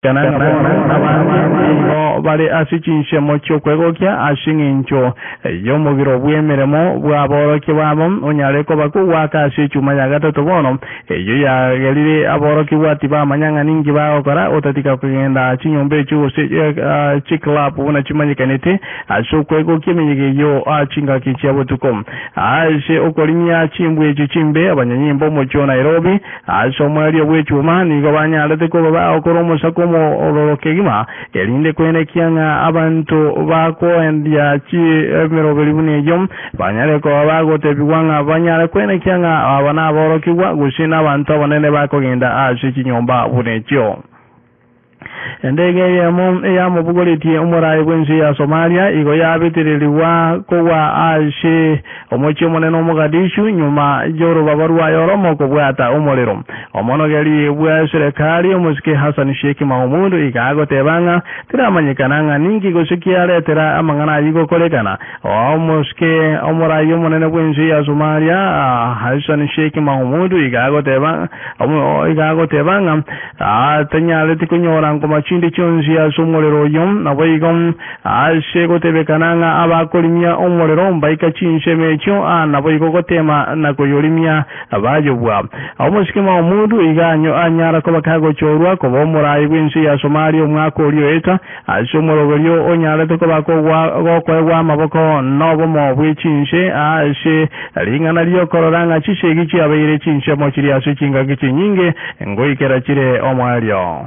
Kana ng'a bono abange nigo bare ase chinsemo chi'okwegokia ase engencho y'omogiro bw'emeremo bw'aborokia babo onyare koba kogoaka ase echuma ya gatato bono, eyio yagerire aborokigwa tibamanya ng'a ninki bagokora otatiga kogenda chinyomba echio gose chiclub buna chimanyekanete ase okwegokia emeyega eyio chingaki chia botuko. Ase okorimia chimbwa echio chimbe abanyanyimbo omochie o Nairobi Ase omoerio bw'echuma nigo banyarete koba bagokora omosako omororo kegima, erinde koenekia ng'a abanto bakoendia emeroberi buna eyio banyare koba bagotebigwa ng'a banyare koenekia ng'a aba naborokigwa gose nabanto abanene bakogenda ase chinyomba buna echio. Endege eyemo eyamobogoretie omoraai bw'ense ya Somalia igo yabetererigwa kogwa ase omochie omonene o Mogadishu nyuma y'orobaba rwaye oromo kobwata omorero. Omonogeri bw'eserekari omosike Hassan Sheikh Mahmoud iga agoteba ng'a teramanyekana ng'a ninki gose kiaretera amang'ana ayio gokorekana. Omosike omoraai omonene bw'ense ya Somalia Hassan Sheikh Mahmoud iga agoteba iga agoteba ng'a Tanyareti konyora ngoma chinde chionsi ase omorero oyio. Naboigo ase gotebekana ng'a abakorimia omorero mbaika chinsemo echio, naboigo goteema na koyorimia bayobua. Omosike Mahmoud iga anyara koba kagochorwa koba omoraai bw'ense ya Somalia omwaka oria oeta, ase omoroberio onyarete koba gokoegwa amaboko nobomo bwe chinse ase ring'ana ri'okorora ng'a chisegi chiabeire chinsemo chiria ase chingaki chinyinge ngoikera chire omoerio.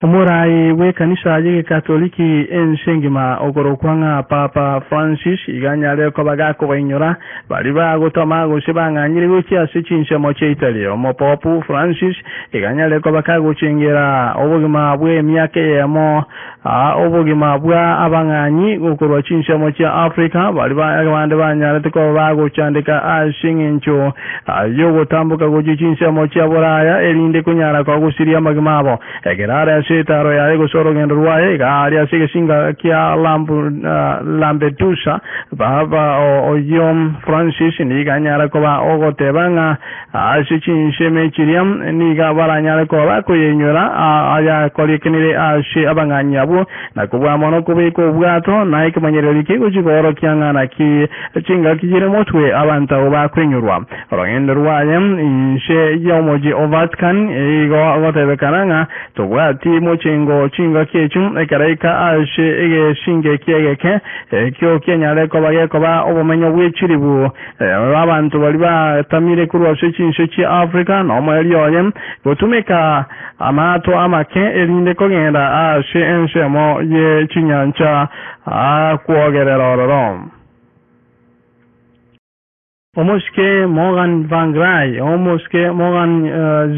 Omorai bw'ekanisa y'Egekatoliki ense engima okorokwa ng'a Papa Francis iga anyare koba gakobainyora baria bagotama gose bang'anyire gochia ase chinsemo chia Italy. Omopopu Francis iga anyare koba kagochengera obogima bw'emiaka eyemo obogima bwa abang'anyi gokorwa chinsemo chia Africa baria abande banyarete koba bagochandeka ase eng'encho y'ogotamboka gochia chinsemo chia Boraya erinde konyara koba gosiria amagima abo. Ekero are ase etaaro yaye gose orogendo rwaye, iga aria ase egesinga kia Lampedusa, Papa oyio Francis nigo anyare koba ogoteba ng'a ase chinsemo chiria nigo baranyare koba bakoyeinyora ayakorekanire ase abang'anyi abwo, na kobua mono kobeka obwato na ekemanyererio kegochia koorokia ng'a naki chingaki chire motwe abanto abwo bakoinyorwa. Orogendo rwaye inse y'omochie o Vatican igo gotebekana ng'a tobwati mochengo chingaki echio ekeraika ase egesinge eki egeke ekio kianyare koba gekoba obomenyo bwe chiribu abanto baria batamire korwa ase chinse chia Africa na omoerio oye gotumeka amato amake erinde kogenda ase ensemo ye chinyancha kwogerera ororo. Omosike Morgan Tsvangirai Omosike Morgan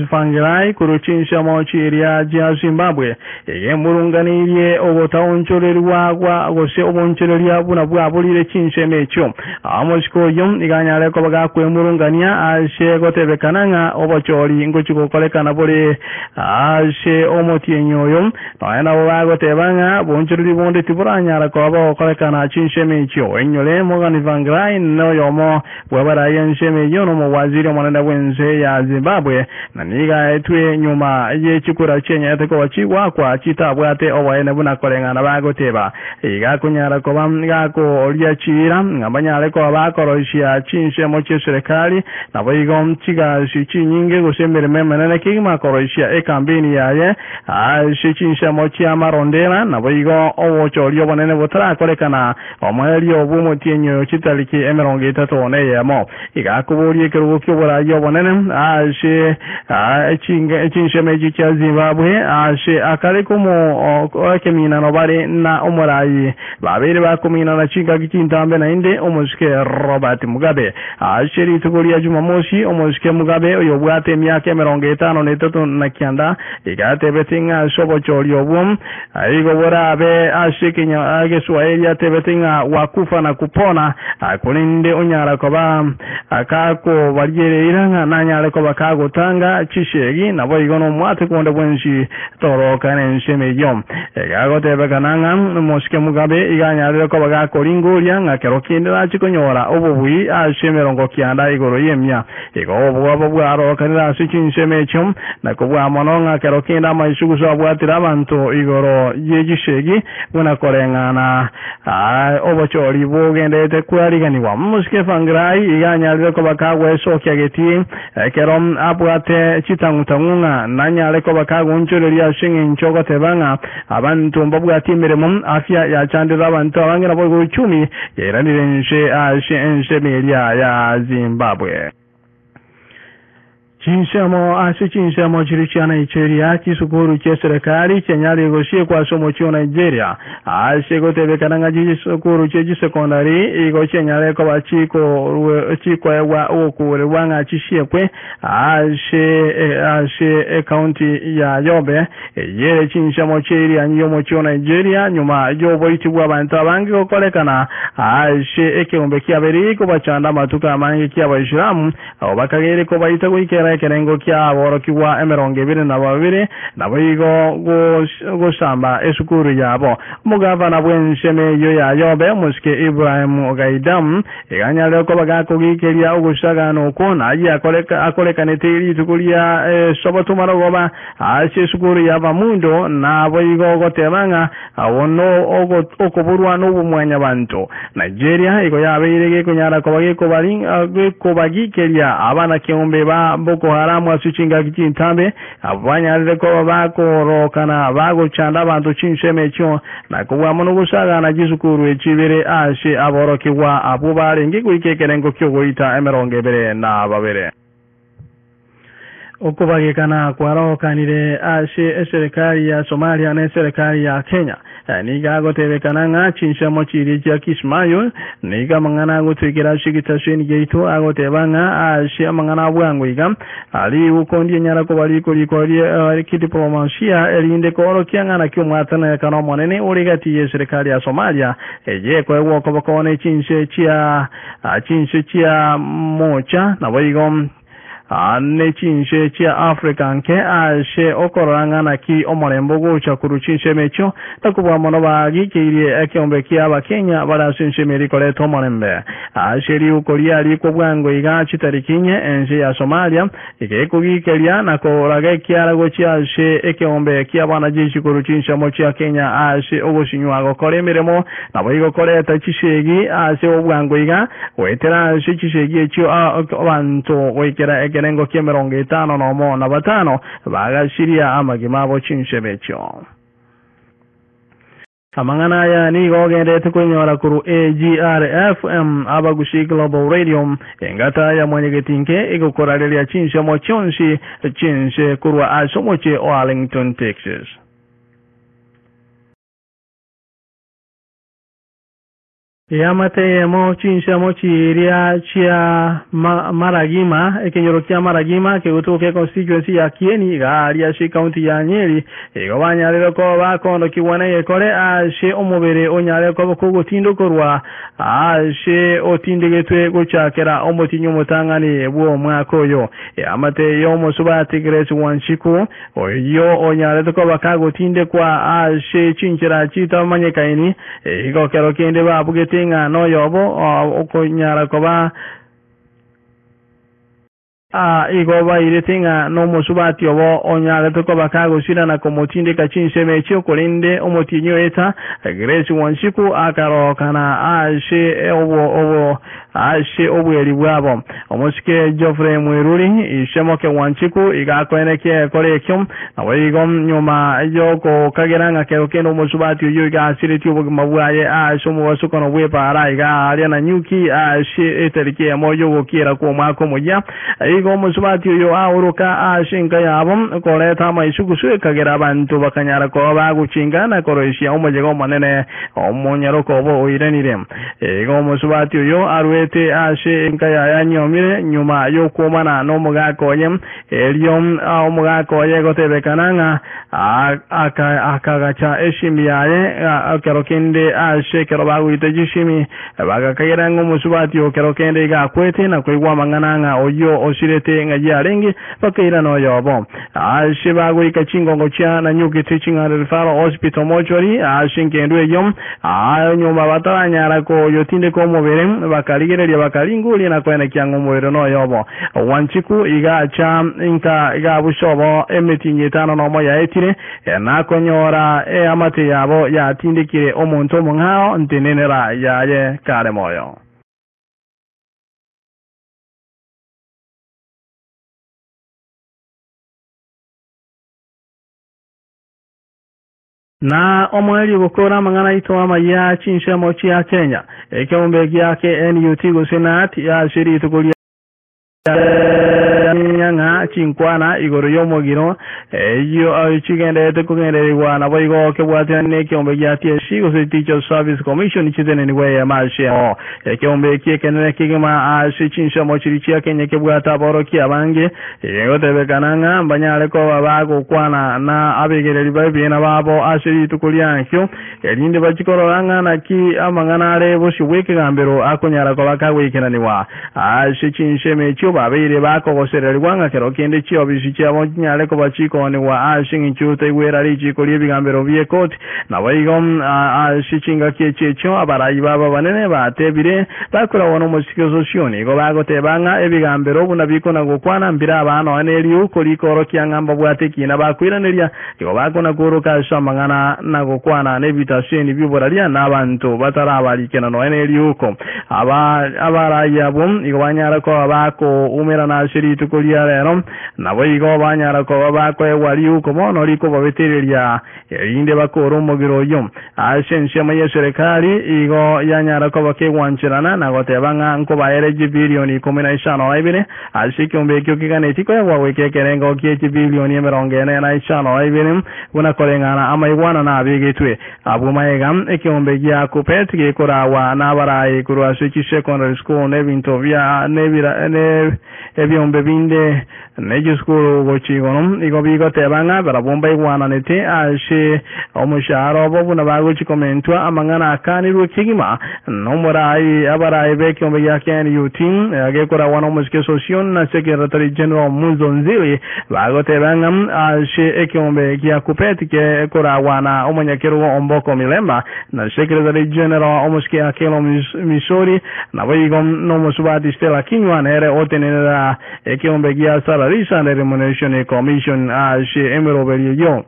Tsvangirai korwa chinsemo chiria chia Zimbabwe iga emurunganeirie ogotaonchorerigwa gwa gose obonchoreria buna bwaborire chinsemo echio. Omosike oyio iga anyare koba gakwemurungania ase gotebekana ng'a obochori ngochia gokorekana bore ase omotienyi oyo. Nonya nabo bagoteba ng'a bonchoreri bonde tiboranyara koba bogokorekana chinsemo echio. Enyore Morgan Tsvangirai noyomo bw'abarai ensemo eyio nomowaziri omonene bw'ense ya Zimbabwe, na nigo aetwe nyuma ye chikura chianyarete koba chigoakwa chitabwate oboene buna koreng'ana bagoteba. Iga akonyara koba gakoria chiira ng'a banyare koba bakoroisia chinsemo chi'eserekari, naboigo chigasi chinyinge gose emeremo emenene kegima koroisia ekampeni yaye Ase chinsemo chi'amarondera, naboigo obochori obonene botarakorekana, omoerio bw'omotienyi oyo chitariki 31. Iga akoboria ekerogo ki'oboraai obonene ase chinsemo echi chia Zimbabwe ase akare ekeminano bare na omoraai babeire bakominana chingaki chintambe naende omosike Robert Mugabe. Ase rituko ria Jumamosi, omosike Mugabe oyobwate emiaka 59 Iga atebete ng'a ase obochori obwo igo borabe ase egeswahili atebete ng'a wakufa na kupona, korende onyara koba kakobariereira ng'a nanyare koba kagotanga chisegi, naboigo nomwate konde bwensi toroka nensemo eyio. Iga agotebekana ng'a omosike Mugabe iga anyarire koba gakoringoria ng'a kero kende nache konyora obobui ase 90 igoro y'emia. Igo obwoba bwarokanire ase chinsemo echio, na kobua mono ng'a kero kende amaisugusu abwatire abanto igoro ye chisegi, buna koreng'ana obochori bogenderete kwariganigwa. Omosike Tsvangirai iga anyarire koba kagwesokia getii ekero abwate chitang'utang'u ng'a nanyare koba kagoonchoreria ase eng'encho ogoteba ng'a abanto mbabwati emeremo, afya yachandire abanto abange naboigo uchumi yairanire inse ase ensemo eria ya Zimbabwe. Chinsemo ase chinsemo chiria chia Nigeria, chisukuru chi'eserekari chianyarire gosiekwa ase omochie o Nigeria. Ase gotebekana ng'a chisukuru chie chisekondari igo chianyarire koba chikoegwa ogokuurerwa ng'a chisiekwe ase ase ekaunti ya Yobe, Eyio ere chinsemo chi'eirianyi y'omochie o Nigeria nyuma y'oboiti bw'abanto abange gokorekana ase ekeombe kiabeire kobachanda amatuko amange ki'Abaisilamu, abwo bakageire kobaita goikera ekerengo kia aborokigwa 22 naboigo gosamba esukuru yabo. Omogavana bw'ensemo eyio ya Yobe, omosike Ibrahim Gaidam, Iga anyare koba gakogikeria ogosagana okwo, na ayio akorekanete rituko ria Esabato marogoba ase esukuru y'abamundo, naboigo ogoteba ng'a abwo nokoborwa nobomwanyabanto. Nigeria igo yabeire gekonyara koba gekobagikeria abanakeombe ba Boko Haram ase chingaki chintambe, Abwo banyarire koba bakorokana bagochanda abanto chinsemo echio, na kobua mono gosagana chisukuru echi ibere ase aborokigwa abwo barenge goika ekerengo ki'ogoita 22. Okobagekana kwarokanire ase eserekari ya Somalia na eserekari ya Kenya. Nigo agotebekana ng'a chinsemo chiria chia Kismayo nigo amang'ana agotwekera ase egetaseni giaito agoteba ng'a ase amang'ana a bwango iga riuko ndianyara koba rikorikwa rie kidiplomasia erinde koorokia ng'a naki omwatananekano omonene ore gati y'eserekari ya Somalia eye ekoegwa okoboko ne chinse chia chinse chia mocha naboigo ne chinse chia Africa nke ase okorora ng'a naki omorembe ogocha korwa chinsemo echio, na kobua mono bagikeirie ekeombe kia Abakenya bare ase ensemo eria koreta omorembe. Ase riuko riarikwa bwango iga chitariki inye, ense ya Somalia igekogikeria na koraga ekiara gochia ase ekeombe kia abanajeshi korwa chinsemo chia Kenya ase ogosinywa gokora emeremo Naboigo koreta chisegi ase obwango iga, goetera ase chisegi echio abanto goikera ekerengo ki'emerongo etano nomo na batano bagasiria amagima abo chinsemo echio. Amang'ana aya nigo ogenderete koinyora korwa AGRFM, Abagusi Global Radio, engata ya Mwanyagetinke egokorareria chinsemo chionsi chi'ense korwa ase omochie o Arlington, Texas. Eamate eyemo chinsemo chiria chia Maragima, ekenyoro kia Maragima kegotoka econstituency ya Kieni iga aria ase ecounty ya Nyeri, igo banyarire koba bakondokigwa negekore ase omobere onyare koba kogotindokorwa ase otindegetwe gochakera omotienyi omotang'ani bw'omwaka oyo. Eamate y'omosubati Grace Wanjiku Oyio onyarete koba kagotindekwa ase chinchera chitamanyekaini, igo kero kende babugete ng'a noyobo okonyara koba igo bairete ng'a nomosubati obo onyarete koba kagosira na komotindeka chinsemo echio, korende omotienyi oeta Grace Wanjiku akarokana ase obo Ase obweri bwabo, omosike Geoffrey Mwiruri, ise moke Wanjiku, iga akoenekia egekora ekio. Naboigo nyuma y'ogokagera ng'a kero kende omosubati oyio iga asiretie obogima bwaye ase omobasukano bw'epaara iga aaria Nanyuki ase etariki eyemo y'ogokiera kw'omwaka omoyia, igo omosubati oyo aoroka ase enka yabo koreta amaisugusu ekagera abanto bakanyara koba bagochinga na koroisia omoyega omonene omonyaroka obo oiranire. Igo omosubati oyo arwete ase enka yaye anyuomire nyuma y'okwomana nomogaka oye, erio omogaka oye gotebekana ng'a akagacha esimi yaye ekero kende ase ekero bagoita chisimi, bagakagera ng'a omosubati oo kero kende iga akwete na koigwa amang'ana ng'a oyio osirete ng'ai arenge, bakairana oyobo. Ase bagoika chingongo chia Nanyuki Teaching and Referral Hospital Mortuary ase engendu eyio, aa nyuma bataranyara koyotindeka omobere, bakarigereria bakaringoria na koenekia ng'a omobere noyobo. Wanjiku iga acha inka iga busa obo emetienyi etano nomo yaetire, nakonyora eamate yabo yatindekire omonto omong'ao ntenenera yaye kare moyo. Na omoerio gokora amang'ana aito amayia chinsemo chia Kenya, ekeombe gia KNUT gose KNUT ase rituko ria ng'a chinkwana igoro y'omogiro eyio chigendererete kogendererigwa naboigo kebwaterani nekeombe gia TSC gose Teachers Service Commission chitenenigwe eyemo ase eyemo. Ekeombe eki ekenene kegima ase chinsemo chiria chia Kenya kebwate aborokia abange Egotebekana ng'a mbanyare koba bagokwana na abegereri b'ebiina babo ase rituko riankio, erinde bachie korora ng'a naki amang'ana are bosio bw'ekegambero akonyara koba kagoikeranigwa. Ase chinsemo echio babeire bakogosererigwa ng'a kero kende chiofisi chiabo nchinyare koba chikoonigwa ase engencho taigwera richiiko ri'ebigambero bi'ekoti. Naboigo ase chingaki echi echio abarai babo abanene batebire, Bakoragwa nomosike o Sosio, nigo bagoteba ng'a ebigambero buna bikona-gokwana mbire abaa nonya neriuko rikoorokia ng'a mbabwate ekiina bakoiraneria, igo bakona-kooroka ase amang'ana na gokwana nebitaseni bi'oboraria na abanto batarabarikera nonya neriuko. Aba abarai abwo igo banyare koba bakoumerana ase rituko ria rero. Naboigo banyara koba bakoegwa riuko bono rikobabetereria, erinde bakore omogiro oyio. Ase ensemo y'eserekari igo yanyara koba kegwancherana na goteba ng'a nkobaere chibilioni ikomi na isano na ibere ase ekeombe ekio keganetie koegwa goika ekerengo gie chibilioni emerongo ene na isano na ibere, buna koreng'ana amaigwana nabegetwe. Abwo magega ekeombe gia Kuppet gekoragwa nabarai korwa ase chisecondary school na ebinto bia ne ebiombe binde ne chisukuru gochia igoro, igo bigoteba ng'a barabwo mbaigwananete ase omoshahara obo buna bagochia komentwa amang'ana akanirwe kegima nomorai abarai b'ekeombe gia KNUT gekoragwa nomosike Sosion na Secretary General Muzo Nzili Bagoteba ng'a ase ekeombe gia Kuppet gekoragwa na omonyakerogo Omboko Milemba, na Secretary General omosike Akelo Misori, naboigo nomosubati Stella Kinyua nere otenenera ekeombe gia Salaries and Remuneration Commission ase emeroberio eyio.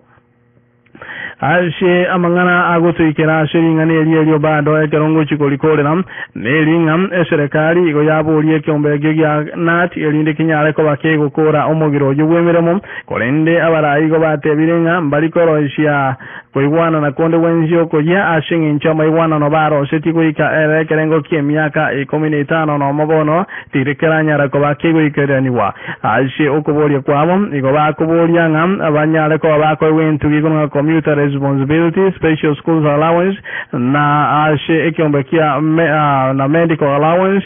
Ase amang'ana agotoikera ase ring'ana eri erio bado ekero ngochia korikorera, neri ng'a eserekari igo yaboria ekeombe ekio gia KNUT erinde kenyare koba kegokora omogiro oyio bw'emeremo, korende abarai igo batebire ng'a mbari koroisia koigwanana konde gwensi okoyia ase engencho amaigwanano barosetie goika ere ekerengo ki'emiaka ikomi na etano nomo bono Tikeranyara koba kegoikeranigwa. Ase okoboria kwabo igo bakoboria ng'a banyare koba bakoegwa entugi igoro ng'a commuter responsibility, special schools allowance, na ase ekeombe kia na medical allowance,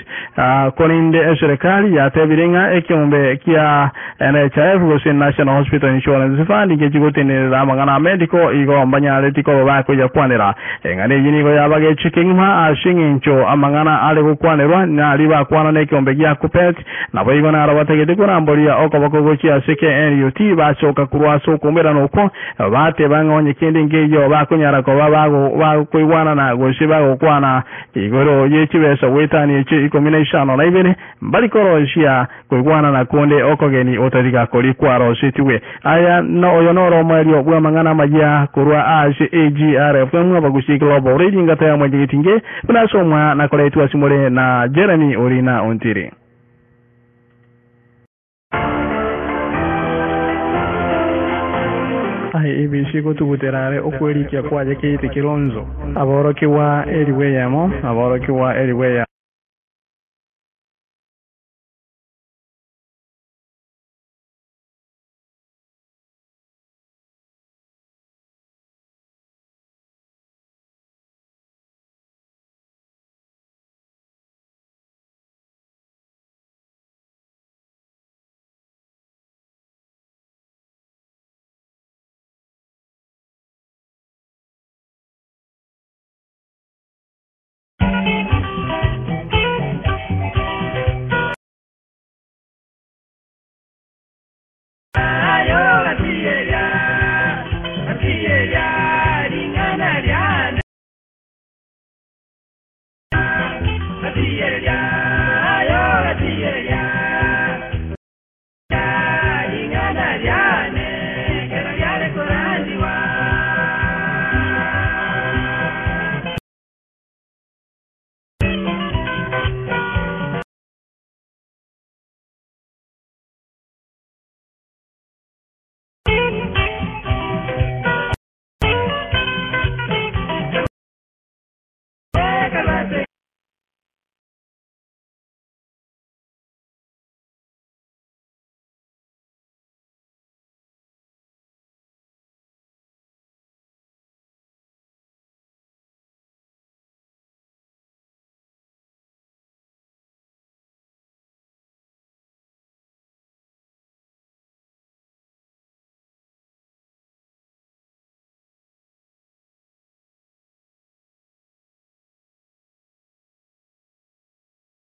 korende eserekari yatebire ng'a ekeombe kia NHIF gose National Hospital Insurance Fund ngechi gotenerera amang'ana a medical igo mbanyareti koba bakoyakwanera. Eng'ana eyio nigo yabagechie kegima ase engencho amang'ana are gokwanerwa naria bakwana nekeombe gia Kuppet, naboigo naro batagete koramboria okoboko gochia ase KNUT basoka korwa ase okoumerana okwo, bateba ng'a onye kende nkeiyo bakonyara koba bakoigwanana gose bagokwana igoro ye chibesa goetania echio ikomi na isano na ibere mbari koroisia Koigwanana konde okogeni otatiga koria kwarosetigwe. Aya oyo noro omoerio bw'amang'ana amayia korwa ase AGRFM Abagusii Global Radio Engata ya Mwanyagetinge buna asomwa na koretwa ase more na Jeremy Orina Ontiri. Aye ebisi gotugutera are okwerikia kwaye keite keronzo. Aborokigwa elifu eyemo, aborokigwa elifu eyemo.